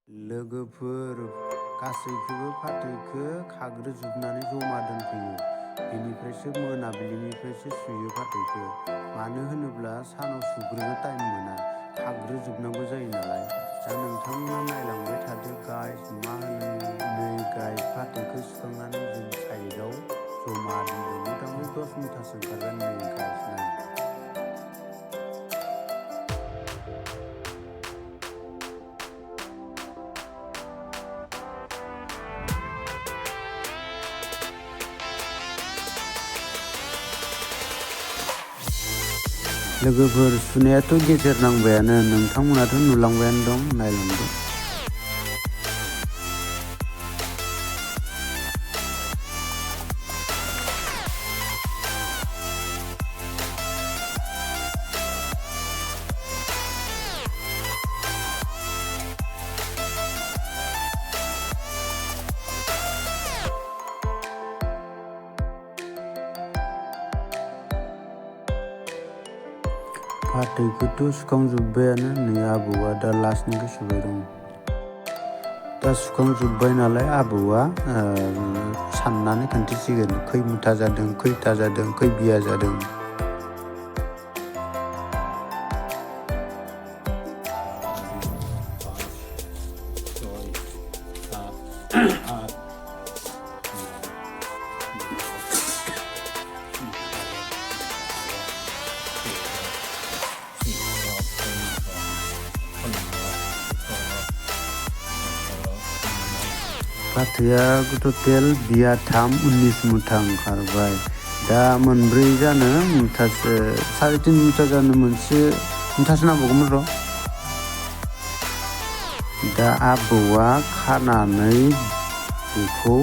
लोगोफोर गासैखौबो फाथैखौ खाग्रोजोबनानै जमा दोनफैयो। बेनिफ्रायसो मोनाबिलिनिफ्रायसो सुयो फाथैखौ। मानो होनोब्ला सानाव सुग्रोनो टाइम मोना, खाग्रोजोबनांगौ जायो नालाय। दा नोंथांमोना नायलांबाय थादो गाइस, मा होनो नै गाइस फाथैखौ सुखांनानै जों साइडआव जमा दोनदों। मथा मथि 10 मुथासो ओंखारगोन नै गाइस नाय। लोगोफोर सुनायाथ' गेजेर नांबायानो, नोंथांमोनाथ' नुलांबायानो दं, नायलांदो। फाथैखौथ' सुखांजोब्बायानो, नै आबौआ दा लास्टनिखौ सुबाय दं। दा सुखांजोब्बाय नालाय आबौआ साननानै खोन्थिसिगोन खै मुथा जादों, खैथा जादों, खै बिया जादों। फाथैया टटेल बियाथाम 19 मुथा ओंखारबाय। दा मोनब्रै जानो मुथासो, 3.5 मुथा जानो मोनसे मुथासो नांबावगौमोन र'। दा आबौआ खानानै बेखौ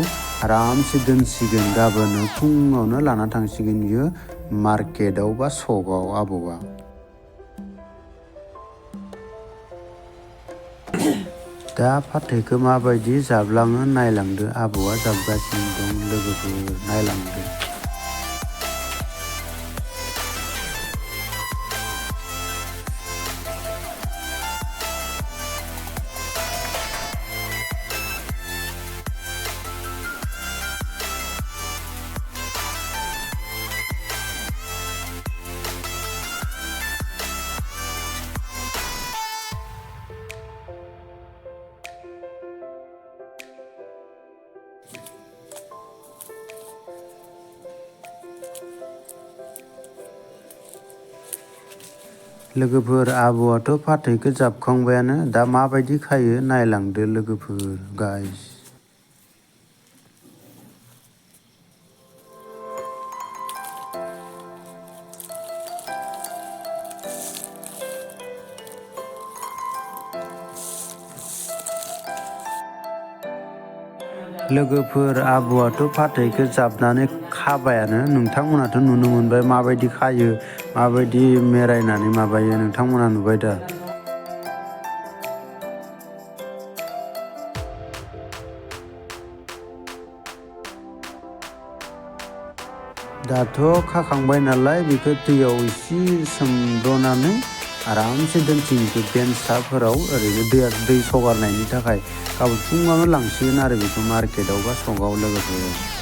आरामसे दोनसिगोन। गाबोन फुङावनो लाना थांसिगोन बियो मार्केटआव बा सकआव आबौआ। दा फाथैखौ माबायदि जाबलाङो नायलांदो, आबौआ जाबगासिनो दं। लोगोफोर नायलांदो। लोगोफोर आबौआथ' फाथैखौ जाबखांबायानो, दा माबायदि खायो नायलांदो लोगोफोर गाइस। लोगोफोर आबौआथ' फाथैखौ जाबनानै खाबायानो, नोंथांमोनाथ' नुनो मोनबाय माबायदि खायो, माबायदि मेरायनानै माबायो, नोंथांमोना नुबाय दा। दाथ' खाखांबाय नालाय बेखौ दैयाव एसे सोमब्रनानै आरामसे दोनसिगोन बेन्साफोराव, ओरैनो दै सगारनायनि थाखाय। गाबोन फुङावनो लांसिगोन आरो बेखौ मार्केटआव बा सकआव लोगोफोर।